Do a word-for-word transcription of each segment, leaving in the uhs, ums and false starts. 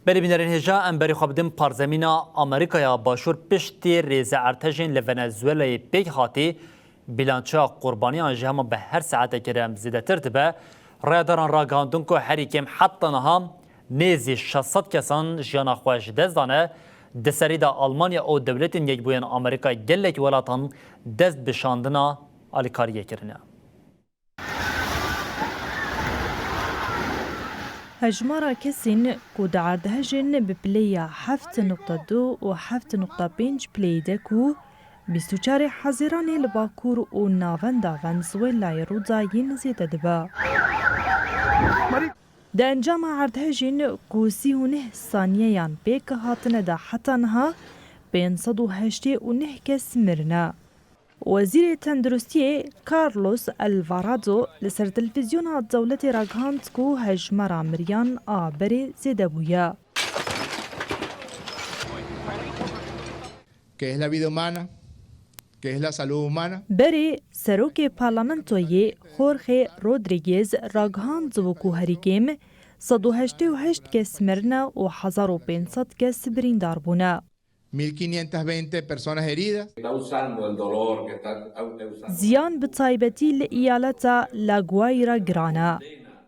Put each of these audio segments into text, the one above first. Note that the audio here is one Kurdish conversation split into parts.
Belê bînerên hêja, em berî xwe bidin parzemîna Amerîkaya Başûr. Piştî rêze erdhejên li Venezuelayê pêk hatî, bîlançoya qurbaniyan jî hema bi her saetekê re em zêdetir dibe. Rayedaran ragihandin ku herî kêm heta niha nêzî şeş sed kesan jiyana xwe ji dest dane. Di serî de Almanya û Dewletên Yekbûyên Amerîka gelek welatan dest bi şandina alîkariyê kirine. Hejmara kesên ku di erdhejên bi pileya heft nuqta du û heft nuqta pênc pileyê de ku bîst û çarê Hezîranê li bakur û navenda Venezuelayê rû dayîn zêde dibe. Di encama erdhejên ku sî û neh saniyeyan pêk hatine de heta niha pênc sed û heştê û neh kes mirine. Wezîrê Tenduristiyê Carlos Alvarado li ser televîzyona dewletê ragihand ku hejmara miriyan a berê zêde bûye. ¿Qué es la vida humana? ¿Qué es la salud humana? Berê serokê parlamentoyê Jorge Rodriguez ragihand ku herî kêm sed û heştê û heşt kes mirine û hezar û pênc sed kes birîndar bûne. Mil quinientas veinte personas heridas. Está usando el dolor, que está au-, usando. Ziyan bi taybetî li eyaleta La Guaira giran e.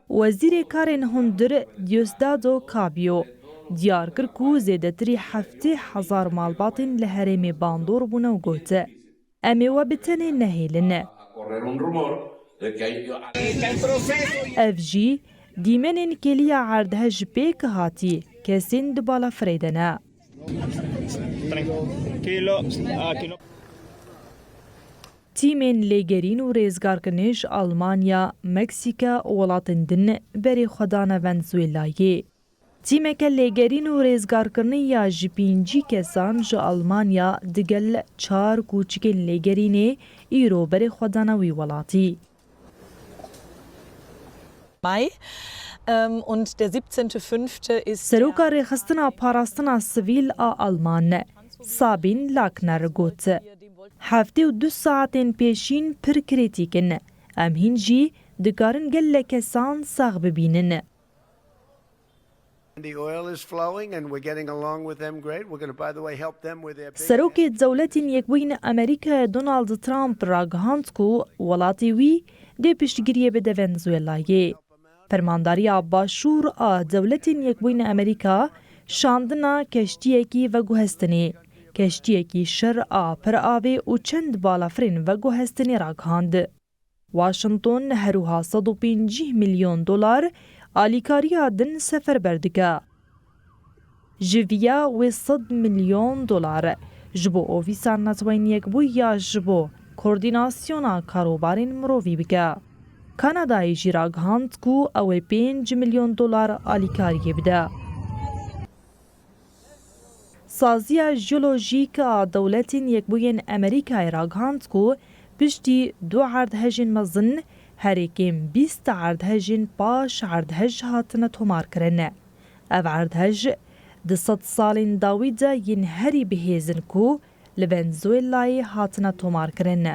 Wezîrê Karên Hundir Diosdado Cabello diyar kir ku zêdetirî heftê hezar malbatên li herêmê bandor bûne û got, em ê we bi tenê nehêlin. Ev jî dîmenên kêliya erdhej pêk hatî kesên di balafirê de ne. Tîmên lêgerîn û rêzgarkirinê ji Almanya, Meksîka û welatên din berê xwe dane Venezuelayê. Tîmeke lêgerîn û rêzgarkirinê ya ji pêncî kesan ji Almanya digel çar kûçikên lêgerînê îro berê xwe dane wî welatî. Mai, ähm, und der siebzehnte fünfte ist Seroka Rêxistina Parastina Sivîl a Alman, Sabine Lagner got, heftê û du saetên pêşîn pir krîtîk in. Em hîn jî dikarin gelek kesan sax bibînin. The oil is flowing and we're getting along with them great. We're gonna, by the way, help them with their big Serokê Dewletên Yekbûyîn Amerîkayê Donald Trump ragihand ku welatê wî dê piştgiriyê bide Venezuelayê. Fermandariya Başûr a Dewletên Yekbûyîn Amerîka şandina keştiyekî veguhestinê, keştiyekî şer a pir avê û çend balafirên veguhestinê ragihand. Washington her wiha sed û pêncî milyon dolar alîkariya din seferber dike. Ji viya wê sed milyon dolar ji bo Ofîsa Netewên Yekbûyî ya ji bo koordînasyona karobarên mirovî bike. Kanadayê jî ragihand ku ew ê pênc milyon dolar alîkariyê bide. Saziya Jeolojîk a Dewletên Yekbûyên Amerîkayê ragihand ku piştî du erdhejên mezin, herî kêm bîst erdhejên paş erdhej hatine tomarkirin. Ev erdhej di sed salên dawî de yên herî bihêz in ku li Venezuelayê hatine tomarkirin.